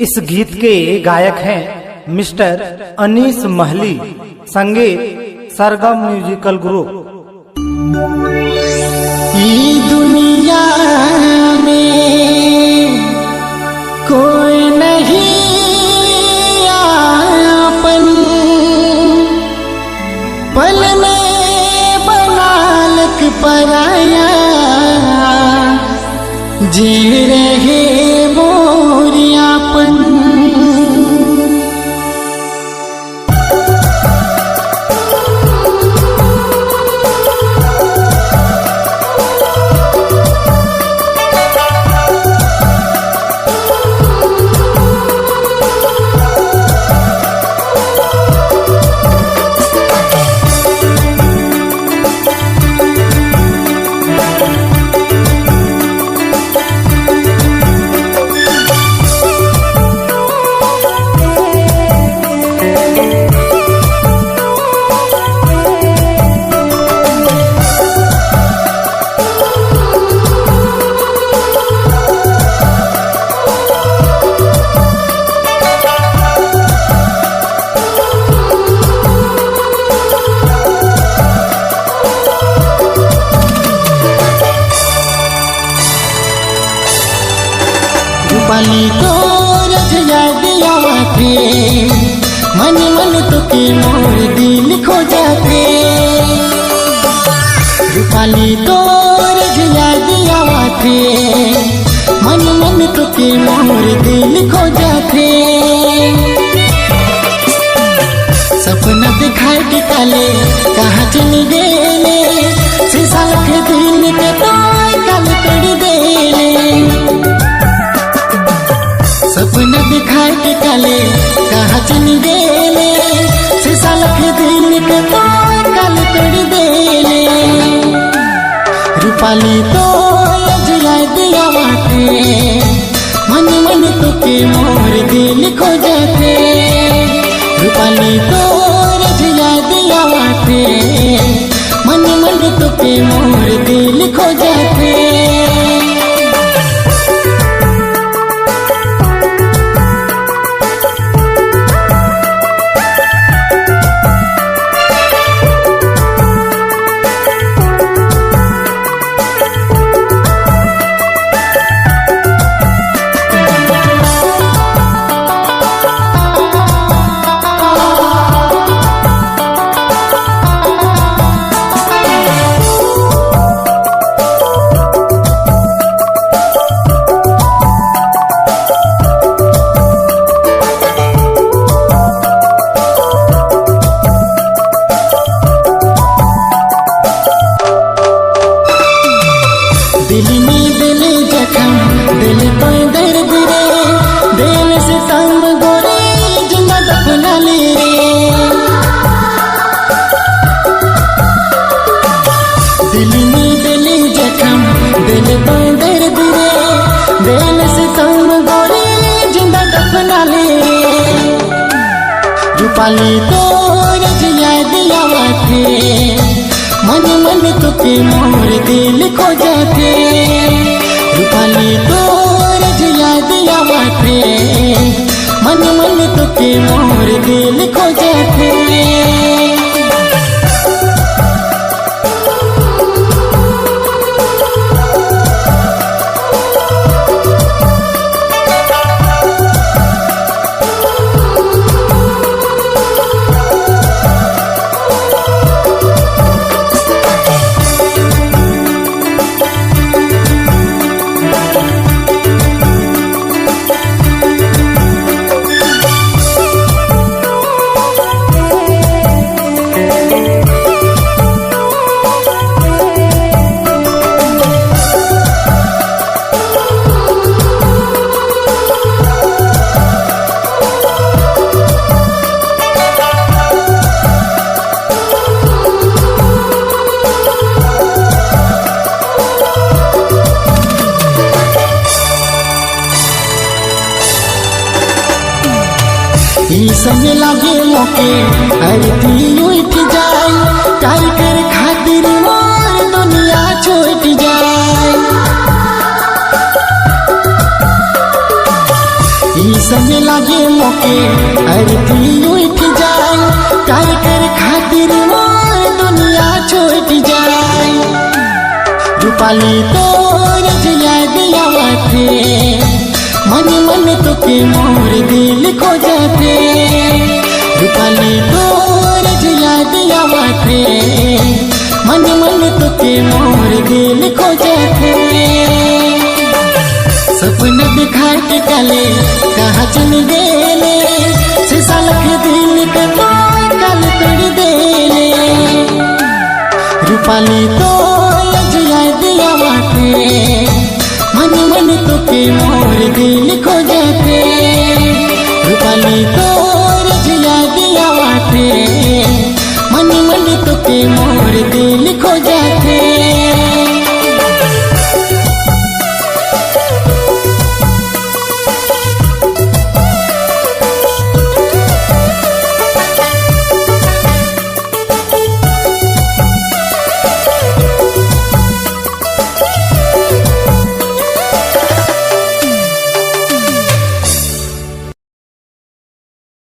इस गीत के गायक हैं मिस्टर अनीस महली, संगीत सरगम म्यूजिकल ग्रुप। ई दुनिया में कोई नहीं आपन, पल में बनालक पराया, जे रहे मोरियापन। रूपाली तो रझिया दिया थे, मन मन तो के मोर दिल खो जाते। रूपाली तो रझिया दिया थे, मन मन तो के मोर दिल खो जाते। सपना दिखाए के काले कहाँ चली गेले, शीशा लखे दिल के तो काल तोड़ देले। सपना दिखाए के काले कहाँ चली गेले, शीशा लखे दिल के तो काल तोड़ देले। रूपाली तो अजरा दिया बाटे, मन मन तो के मोर दिल खो जाते। रूपाली तो रजिया दिया बाटे, मन मन तो के मोर दिल खो जाते। दिल में दिल जखम दिल तो दर्द रे, दिल से तंग गोरे जिंदा दफना ले रे। दिल में दिल जखम दिल तो दर्द रे, दिल से तंग गोरे जिंदा दफना ले रे। रूपाली तो रजिया दिया थे, मन मन तो के मोर दिल खो जाते। रूपाली तो रजिया दिया बाटे, मन मन तो के मोर दिल खो जाते। संग लागे मोके अरती उठ जाए, प्यार कर खातिर मोर दुनिया छूट जाए। ऐसन लागे मोके अरथी उठ जाए, प्यार कर खातिर मोर दुनिया छूट जाए। रूपाली तोर याद आवत, मन मन तोके मोर दिल खो जाते। रूपाली तोर याद आवत, मन मन तोके मोर दिल खो जाते। सपना दिखा के काले कहा चल गेले, शीशा लख दिल के तो कल तोड़ देले। रूपाली तो याद आवत, मन मन तोके मोर दिल खो जाते।